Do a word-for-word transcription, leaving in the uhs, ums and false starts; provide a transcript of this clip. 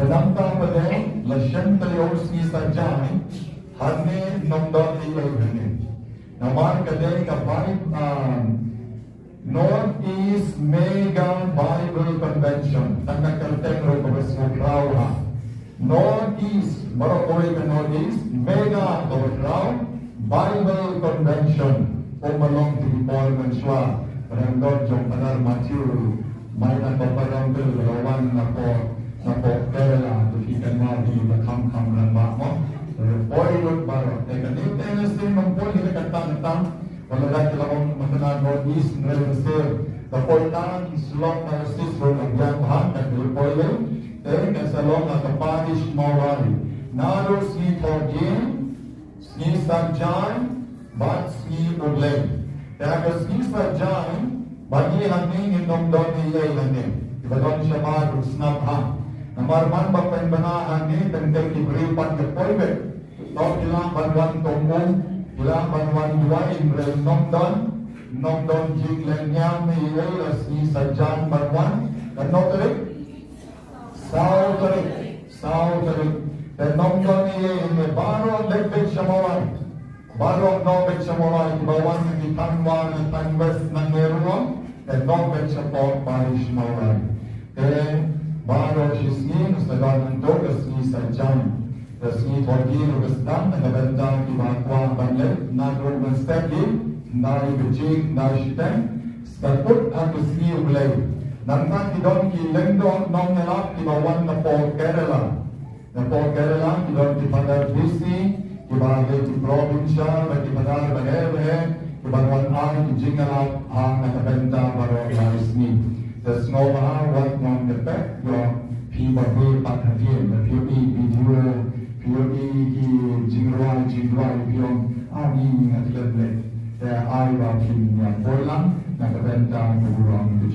Nangta pat de la shem taïew sngi Saitjaiñ, hangne ym don ei ei hangne. Namar ka dei ka Bi-, um, North East Mega Bible Convention, tang ka kyrteng ruh kaba sngewkhraw ha. North East, baroh kawei ka North East, Mega kaba khraw, Bible Convention, kumba long te ki por mynshuwa, ka dang don jong Phadar Matthew, mai na ka Parambil, la wan na ka, na ka Kerala, to ki kan wan ki ba kham kham rangbah mo. Poi lut baroh, te kane te ne sien nong poi ne ka tang tang, Wala da ki la ong mynta North East, hynrei mynta ka poi tang Shillong Diocese ruh la biang bha, ka dei poi lei, te ka sa long ha ka Parish Mawlai. Naduh sngi Thohdieng, sngi Saitjaiñ, bad sngi U Blei. Te ha ka sngi Saitjaiñ, ba ngi hangne ngin ym don ei ei hangne. Kiba don shabar ruh sngap bha. Namar man ba pynbna hangne, teng teng ki briew pat ki poi beit. To ki lah ban wan tong um, ki lah ban wan duwai, hynrei ym don, ym don jingleh niam ei ei la sngi Saitjaiñ ban wan, katno tarik? Saw tarik, saw tarik. Te ym don ei ei, hynrei baroh leit beit sha Mawlai. Baroh noh beit sha Mawlai, kiba wan na ki thaiñ War, na thaiñ West, nangne ruh, te noh beit shapoh Parish Mawlai. Te baroh shi sngi ngi sa don hangto ka sngi Saitjaiñ. Ka sngi Thohdieng ruh ka sdang na ka bynta kiba kwah ban leit, naduh mynstep hi, khyndai baje, khyndai shiteng, sa kut ha ka sngi U Blei. Nangta ki don ki lyngdoh nongïalap kiba wan napoh Kerala. Napoh Kerala, ki don ki Phadar B C, kiba leit ki provincial, bad ki Phadar baroh baroh, kiban wan ai ki jingïalap ha na ka bynta baroh lai sngi. Te sngewbha wat nym ïa peit ïa phi ba phi pat hadien, ba phi ïohi video, phi ïohi ki jingrwai, jingrwai, phi ong, ah, ngi ngi nga klet leh. Te ai ba phin ïa poi lang na ka bynta ka burom ka